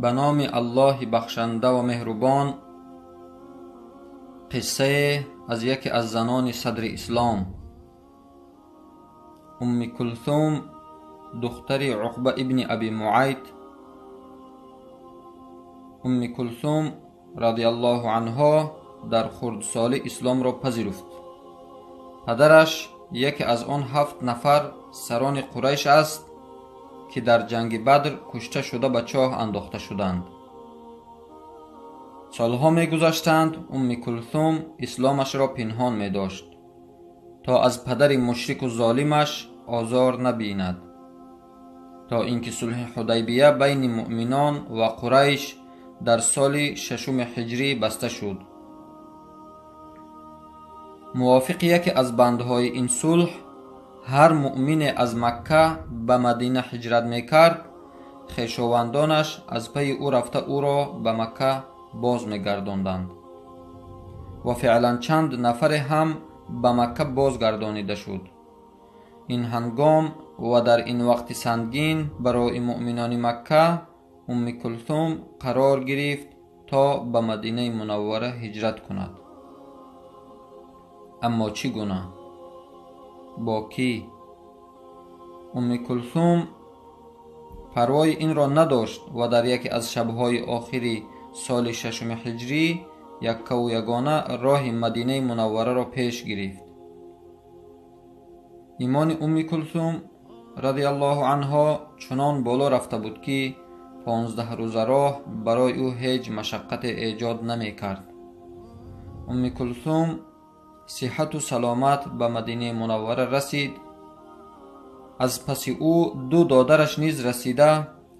Ба номи Аллоҳи бахшанда ва меҳрубон. Қиссае аз яке аз занони садри ислом. Умми Кулсум, духтари Уқба ибни Аби Муайт. Умми Кулсум радиаллоҳу анҳо дар хурдсолӣ исломро пазируфт. Падараш яке аз он 7 нафар сарони Қурайш аст, ки дар ҷанги Бадр кушта шуда ба чоҳ андохта шуданд. Солҳо мегузаштанд, Умми Кулсум исломашро пинҳон медошт, то аз падари мушрику золимаш озор набинад, то ин ки сулҳи Ҳудайбия байни муъминон ва Қурайш дар соли 6 ҳиҷрӣ баста шуд. Мувофиқи яке аз бандҳои ин сулҳ, ҳар муъмине аз Макка ба Мадина ҳиҷрат мекард, хешовандонаш аз пайи ӯ рафта ӯро ба Макка боз мегардонданд ва феълан чанд нафаре ҳам ба Макка бозгардонида шуд. Ин ҳангом ва дар ин вақти сангин барои муъминони Макка Умми Кулсум қарор гирифт то ба Мадинаи Мунаввара ҳиҷрат кунад. Аммо чӣ гуна? Бо кӣ? Умми Кулсум парвои инро надошт ва дар яке аз шабҳои охири соли 6 ҳиҷрӣ яккаву ягона роҳи Мадинаи Мунаввараро пеш гирифт. Имони Умми Кулсум радиаллоҳу анҳо чунон боло рафта буд, ки 15 рӯза роҳ барои ӯ ҳеҷ машаққате эҷод намекард. Умми Кулсум сиҳату саломат ба Мадинаи Мунаввара расид. Аз паси ӯ ду додараш низ расида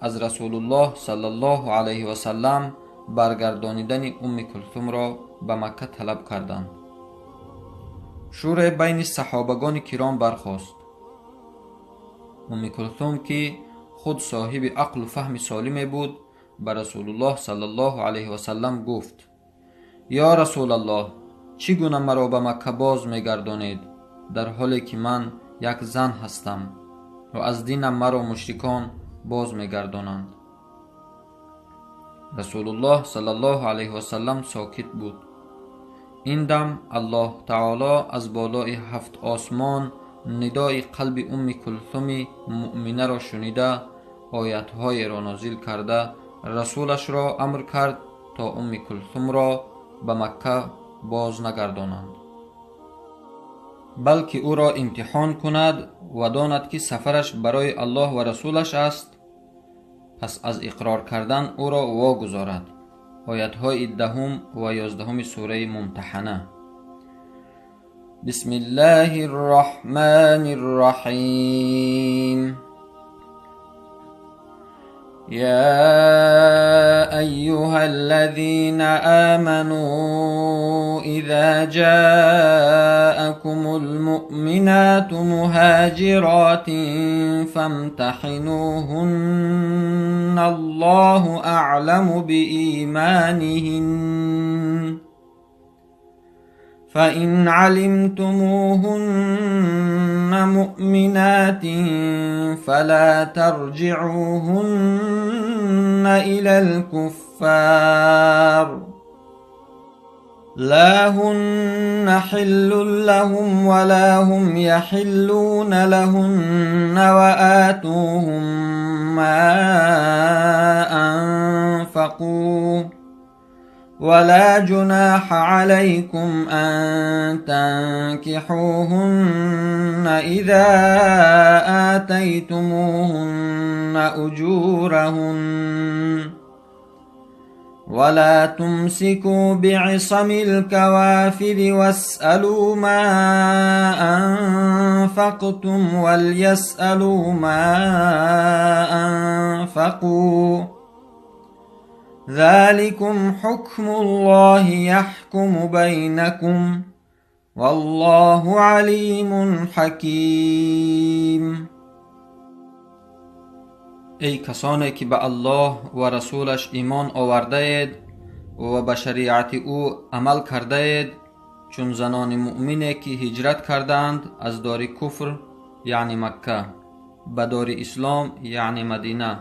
аз Расулуллоҳ саллаллоҳу алайҳи васаллам баргардонидани Умми Кулсумро ба Макка талаб карданд. Шӯре байни саҳобагони киром бархост. Умми Кулсум, ки худ соҳиби ақлу фаҳми солиме буд, ба Расулуллоҳ саллаллоҳу алайҳи васаллам гуфт: ё Расулаллоҳ, чӣ гуна маро ба Макка боз мегардонед, дар ҳоле ки ман як зан ҳастам ва аз динам маро мушрикон боз мегардонанд? Расулуллоҳ саллаллоҳу алайҳи васаллам сокит буд. Ин дам Аллоҳ таоло аз болои 7 осмон нидои қалби Умми Кулсуми муъминаро шунида, оятҳоеро нозил карда, расулашро амр кард, то Умми Кулсумро ба Макка боз нагардонанд, балки ӯро имтиҳон кунад ва донад, ки сафараш барои Аллоҳ ва расулаш аст. Пас аз иқрор кардан ӯро вогузорад. Оятҳои 10 ва 11 сураи Мумтаҳана. Бисмиллаҳи рраҳмани рраҳим. يا أيها الذين آمنوا إذا جاءكم المؤمنات مهاجرات فامتحنوهن، الله أعلم بإيمانهن، فإن علمتموهن مؤمنات فلا ترجعوهن إلى الكفار، لا هن حل لهم ولا هم يحلون لهن، وآتوهم ما أنفقوا، ولا جناح عليكم أن تنكحوهن إذا آتيتموهن أجورهن، ولا تمسكوا بعصم الكوافر واسألوا ما أنفقتم وليسألوا ما أنفقوا، ذلكم حكم الله يحكم بينكم، والله عليم حكيم. Эй касоне ки ба Аллоҳ ва расулаш имон овардаед ва ба шариати ӯ амал кардаед, чун занони муъмине ки ҳиҷрат кардаанд аз дори куфр, яъне Макка, ба дори ислом, яъне Мадина,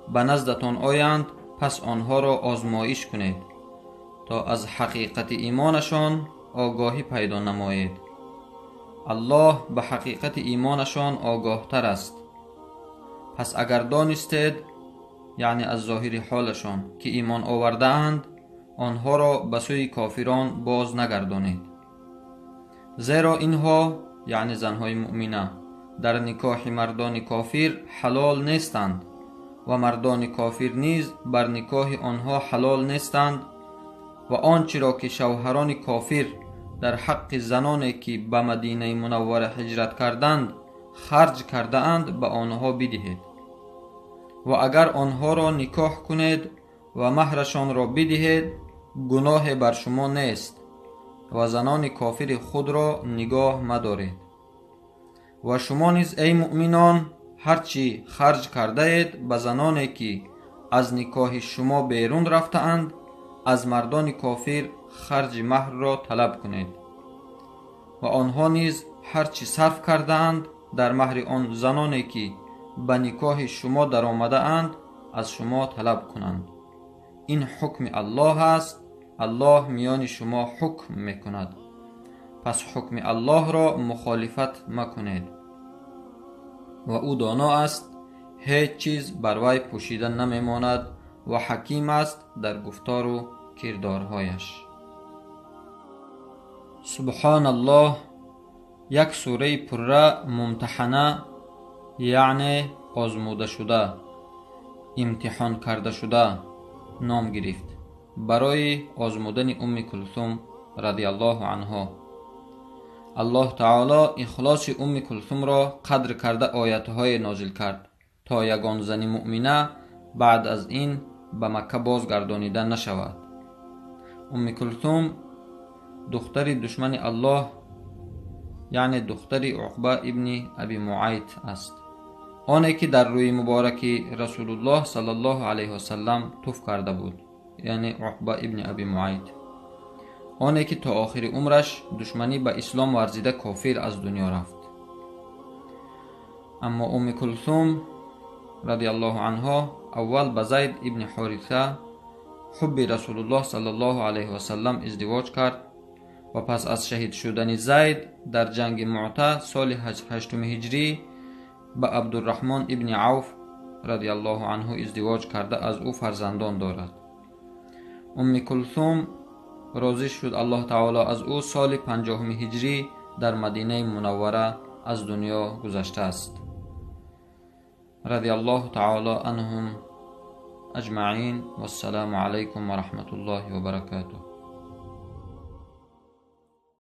ба наздатон оянд, пас онҳоро озмоиш кунед то аз ҳақиқати имонашон огоҳӣ пайдо намоед. Аллоҳ ба ҳақиқати имонашон огоҳтар аст. Пас агар донистед, яъне аз зоҳири ҳолашон, ки имон овардаанд, онҳоро ба сӯи кофирон боз нагардонед. Зеро инҳо, яъне занҳои муъмина, дар никоҳи мардони кофир ҳалол нестанд ва мардони кофир низ бар никоҳи онҳо ҳалол нестанд ва он чиро ки шавҳарони кофир дар ҳаққи заноне ки ба Мадинаи Мунаввара ҳиҷрат карданд харҷ кардаанд ба онҳо бидиҳед. Ва агар онҳоро никоҳ кунед ва маҳрашонро бидиҳед, гуноҳе бар шумо нест ва занони кофири худро нигоҳ мадоред. Ва шумо низ, эй муъминон, ҳар чӣ харҷ кардаед ба заноне ки аз никоҳи шумо берун рафтаанд, аз мардони кофир харҷи маҳрро талаб кунед. Ва онҳо низ ҳар чӣ сарф кардаанд дар маҳри он заноне ки ба никоҳи шумо даромадаанд аз шумо талаб кунанд. Ин ҳукми Аллоҳ аст. Аллоҳ миёни шумо ҳукм мекунад. Пас ҳукми Аллоҳро мухолифат макунед. Ва ӯ доно аст, ҳеҷ чиз бар вай пӯшида намемонад ва ҳаким аст дар гуфтору кирдорҳояш. Субҳоналлоҳ, як сураи пурра мумтаҳана, яъне озмудашуда, имтиҳон кардашуда ном гирифт барои озмудани Умми Кулсум радиаллоҳу анҳо. Аллоҳ таоло ихлоси Умми Кулсумро қадр карда оятҳое нозил кард то ягон зани муъмина баъд аз ин ба Макка бозгардонида нашавад. Умми Кулсум духтари душмани Аллоҳ, яъне духтари Уқба ибни Аби Муайт аст, оне ки дар рӯи мубораки Расулуллоҳ саллаллоҳу алайҳи васаллам туф карда буд, яъне Уқба ибни Аби Муайт, оне ки то охири умраш душманӣ ба ислом варзида кофир аз дунё рафт. Аммо Умми Кулсум радиаллоҳу анҳо аввал ба Зайд ибни Ҳориса, ҳубби Расулуллоҳ саллаллоҳу алайҳи васаллам, издивоҷ кард ва пас аз шаҳид шудани Зайд дар ҷанги Муъта соли 8 ҳиҷрӣ ба Абдурраҳмон ибни Авф радиаллоҳу анҳу издивоҷ карда аз ӯ фарзандон дорад. Умми Кулсум розӣ шуд Аллоҳ таоло аз ӯ соли 50 ҳиҷрӣ дар Мадинаи Мунаввара аз дунё гузаштааст. Радиаллоҳу таоло анҳум аҷмаин. Вассалому алайкум ва раҳматуллоҳи ва баракатуҳ.